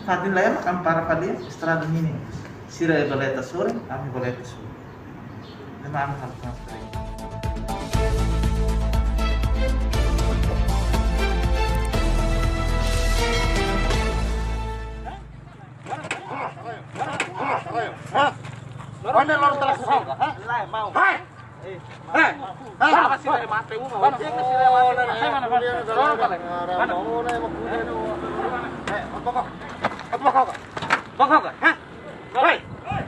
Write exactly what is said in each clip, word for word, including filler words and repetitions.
Fatin lae mak ami para fali estrada nini. Sira iha Valeta sorin, ami Valeta sorin. Ema ami halo transferensia. Mana lor telah kau? Hah? Hai! Eh, hah? Apa sih dari mata mu? Mana? Mana? Mana? Mana? Mana? Mana? Mana? Mana? Hah? Hei! Hei!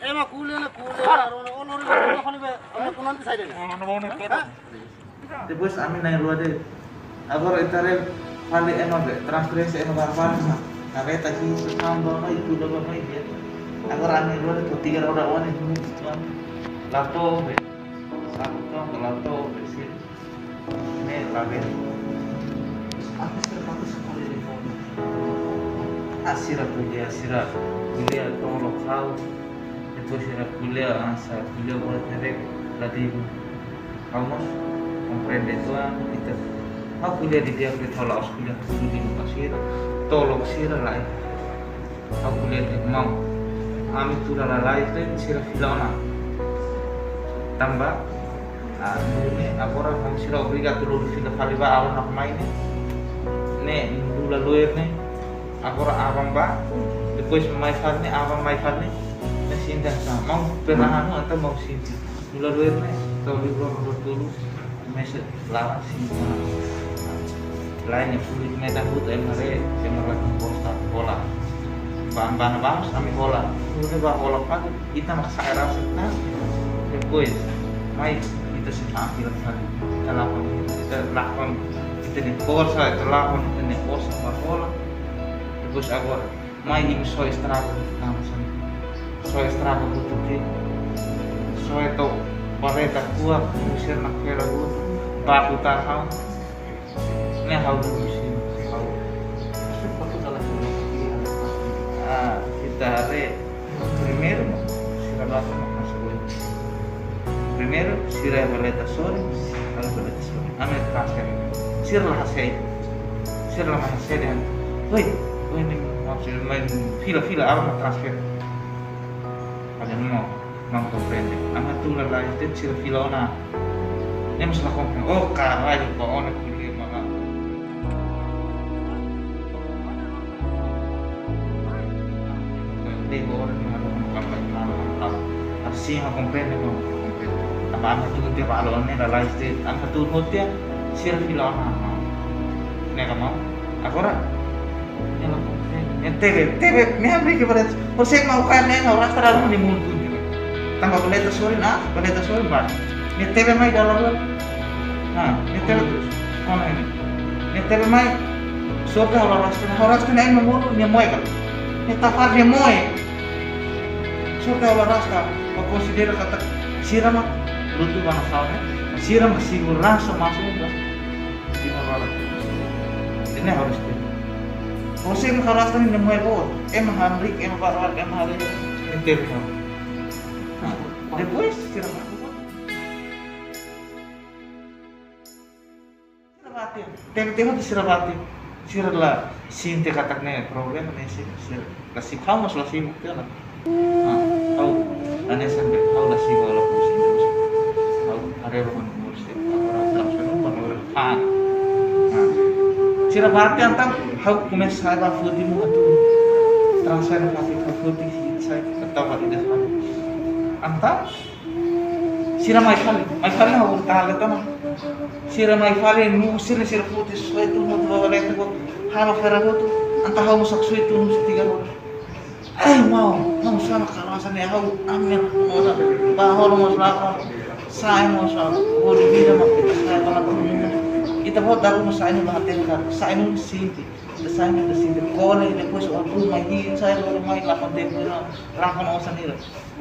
Ema ko'alia, ko'alia, rona, oh, lori, lori, lori, be, ema ko'alia nanti saya deh. Hah? Depois ami na'in-rua de'it. Agora ita haree fali ema be, transferensia ema barbarak na. Kareta hii, sesambung, no, itu, dogo, no, itu. Agora ami na'in-rua de'it, tiga roda, one, itu, itu. La to'o be. Satu ton, la to'o be, sih. Ne'e la bele. Aku sira bagus sekali di phone. Ah, sira ko'alia, sira ko'alia tolok ha'u. Depois sira ko'alia, ah, sira ko'alia buat ne'ebé la di'ak. Ha'u mós komprende tuan, ita. Ha'u ko'alia di'ak, ha'u la'ós ko'alia ha'u di muka sira. Tolok sira lae. Ha'u ko'alia de'it maun. Ami tuur lalais de'it sira fila ona. Tanba, ah, ne'e agora ha'u sira obrigadu atu fila fali ba aban mak mai ne'e. Ne'e, dula loer ne'e. Agora aban ba. Depois mai fali ne'e, aban mai fali ne'e. Ne'e sinta sa. Maun pernah anu atau maun sinta. Dula loer ne'e, tau libur dua puluh, mesak laran sini. Lain yang sulit medan but, ema haree, ema haree bosta, hola. Bahan-bahan bahas, kami hola. Udah bah hola pagi, ita maksa era sita. Depois, mai, ita sita ambil kali. Ita lakon, ita lakon, ita ne'e bosta, ita lakon, ita ne'e bosta, bah hola. Depois agora, mai imi soe estraga, kamu sana. Soe estraga butuh ke. Soe to bareta kuat, imi sira na kera butuh. Baku tahau. Ne'e ha'u dulu sih, ha'u. Maksud baku dalam kuliah. Ah, ita haree. Primeiru, sira baku na masuk. Primeiru, sira iha Valeta sorin, sira iha Valeta sorin. Ami transfer. Sira la hasai. Sira la hasai dehan. Oi, oi, ne'e maksud main fila-fila, aban mak transfer. Ada numa, maun komprende. Ami tuur lalais de'it sira fila ona. Ne'e mós la komprende. Oh, caralho, ba ona ko'alia maka. De'it, agora ne'e ha'u komprende, ha'u komprende. Tanba ami tuur tiha ba alo ne'e lalais de'it, ami tuur hotu, sira fila ona. Ne'e ka maun? Agora, ne'e la komprende. Ne'e tebe, tebe, ne'e abri ke pada, por ser mau kan ne'e, ha'u rasta dalam di mundo. Tanba Valeta sorin, ah, Valeta sorin ba. Ne'e tebe mai dalam. Ah, ne'e tebe, kona ini. Ne'e tebe mai, sorte ha'u la rasta, ha'u rasta ne'e ema monu, nia moe ka. Nia tafar nia moe. Sorte ha'u la rasta, ba konsidera katak sira mak lutu ba nasaun ne'e. Sira mak seguransa masuk ba. Sira mak barak. Ne'e harus tu. Kose mak rasta ne'e moe bo. Ema hamrik, ema barak, ema hari. Ente mak. Nah, depois sira mak. Sira batin. Tebe-tebe sira batin. Sira la sente katak ne'e problema ne'e sira, sira la sibuk, ha'u mós la sibuk tiha ona. Ah, ha'u, ane sampai ha'u la sibuk la pusing. Ha'u haree ba manu mursi, ha'u orang transfer ba orang pan. Nah, sira batin entaun ha'u komesa sai ba foti mu atu transfer ba foti, ba foti sai kata ba ida sai. Entaun sira mai fali, mai fali ha'u tale tama. Sira mai fali nu sira, sira foti soe tun hotu ba Valeta hotu. Halo fera hotu. Entaun ha'u mós soe tun nu tiga hotu. Ai mau, mau sama kalau sana ha'u amir hola. Ba hola mós lakon. Sai mós ha'u. Bolu vida mak ita sai ba lakon. Ita bolu daru mós sai nu ba hatene ka. Sai nu sinti. Ita sai nu ita sinti. Kole depois o tu mai di sai lo mai lakon tempu. Lakon osan ida.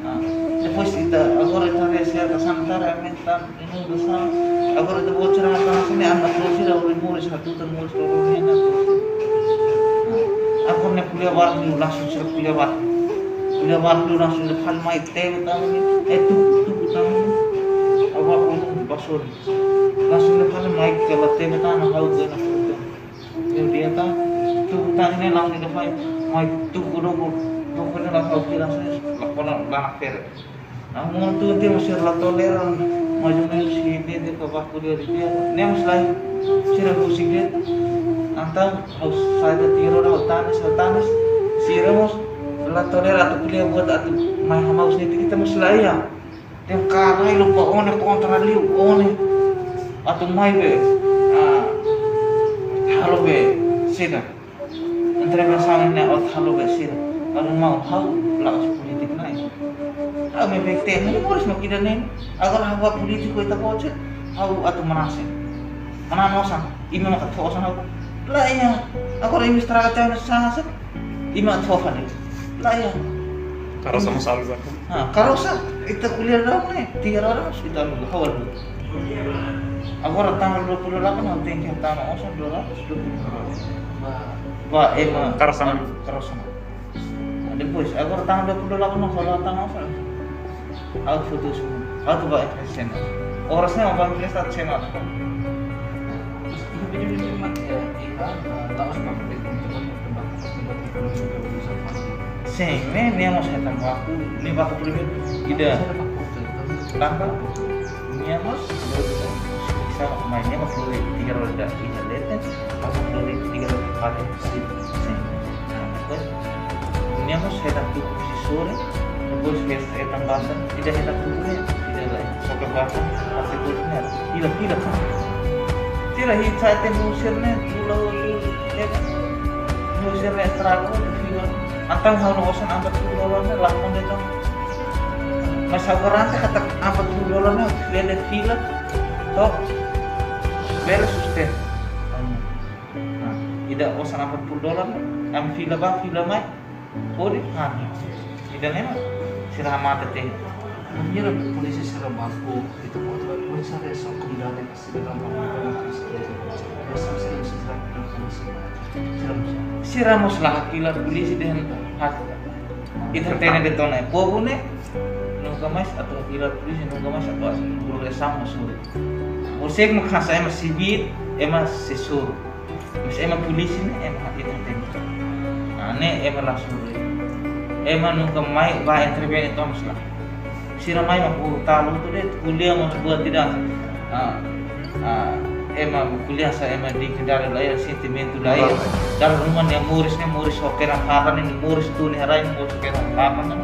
Ah, depois ita, agora ita haree sira ka sana tara, ami tan, inu da sana. Agora ita bocor ka sana sini, anak terus ida, uri muris, hatutan muris, terus ini, anak terus. Ah, agora ne'e ko'alia barak liu, langsung sira ko'alia barak. Ko'alia barak liu, langsung ita fali mai tebe tang ini, eh, tuku, tuku tang ini. Agora aku basur. Langsung ita fali mai Kela tebe tan ha'u dena foto. Yang dia tan, tu tani ne lang ni dapat, mai tu kudo ku, tu kudo la ha'u kira se, la kola la nak fere. Namun tu dia masih la tolera, maju ne si dia dia ke baku dia di dia. Ne mas lain, sira husik dia. Entaun ha'u sai da tiro da tanis, ha'u tanis, sira mós la tolera atu kuliah buat atu mai hamaus ni kita mas lain ya. Tem karai lupa one kontra liu, one. Atu mai be, ah, halo be, sida. Entre bersama ne ot halo be sida. Anu mau ha'u, la'ós polítika nai. Ha'u me bek tem, ne moris mak ida ne'e. Agora ha'u polítiku ita kocet, ha'u atu manase. Mana nosan, imi maka tosan ha'u. La iya, agora imi estraga teu na sasa. Imi atu fali. La iya. Karosa mós algo. Ah, karosa, ita kuliah dau ne, tiga ratus, ita anu, hawal. Agora tanggal dua puluh delapan, ha'u tenke tama osan dua ratus dua puluh. Ba, ema. Karosa. Karosa. Nah, depois, agora tanggal dua puluh delapan, ha'u tama osan. Ha'u foto semua. Ha'u tu ba S M A. Orang semua ba S M A. Terus, ini video ini, Mat, ya, iya, eh, tahu sebab itu, coba, coba, coba, coba, coba, coba, coba. Sin, ne'e, ne'e mós hetan baku, ne'e baku primeiro, ida. Tanba, ne'e mós, bisa, mai ne'e mós dua tiga roda, ida leten, pas dua tiga roda, pakai, sin, sin. Nah, depois, ne'e mós hetan tuku si sore, depois hetan basa, ida hetan tuku ne'e, ida lai, só ke basa, pasti tuku ne'e, ida, ida. Tira hi, sai tem um ser ne'e, tu la, tu, ne'e, um ser ne'e, estraga, tu, fila. Entaun ha'u-nia osan empat puluh dolar ne'e, lakon de'it. Mas agora ante kata empat puluh dolar ne'e, bele fila, to'o, bele sustenta. Nah, ida osan empat puluh dolar ne'e, ami fila ba, fila mai, hodi, ah, ida ne'e mak, sira mate te. Mira, polísia sira baku, itu kontrol, polísia ada só komunidade. Sira mós la hakilar polísia dehan hak. Ita hatene de'it ona, povu ne'e nunka mais atu hakilar polísia, nunka mais atu asa progresaun mós suru. Você mak hanesan ema sivíl, ema sei suru. Mas ema polísia ne'e, ema ita hatene. Ah, ne'e ema la suru. Ema nunka mai ba intervene to'o mós la. Sira mai mak huru talu tu de'it, ko'alia mós buat ida. Ah, ah, ema ko'alia hanesan ema dignidade la iha, sentimentu la iha. Dala ruma nia moris ne'e moris ho keran haran ne'e, moris tun iha rai ne'e moris ho keran haran ne'e.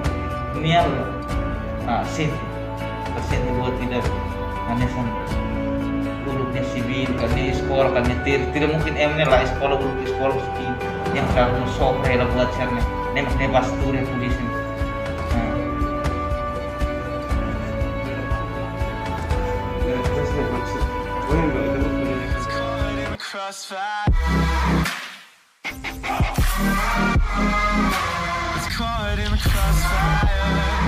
Nia la, ah, sente. La sente buat ida. Hanesan uluk ne'e sivíl, ka ne'e eskola, ka ne'e tiri, tiri mungkin ema ne'e la eskola, uluk eskola siki. Yang selalu sofre la buat sira ne'e. Ne'e mak ne'e basa tuur iha polísia. Nah. It's caught in a crossfire. It's caught in a crossfire.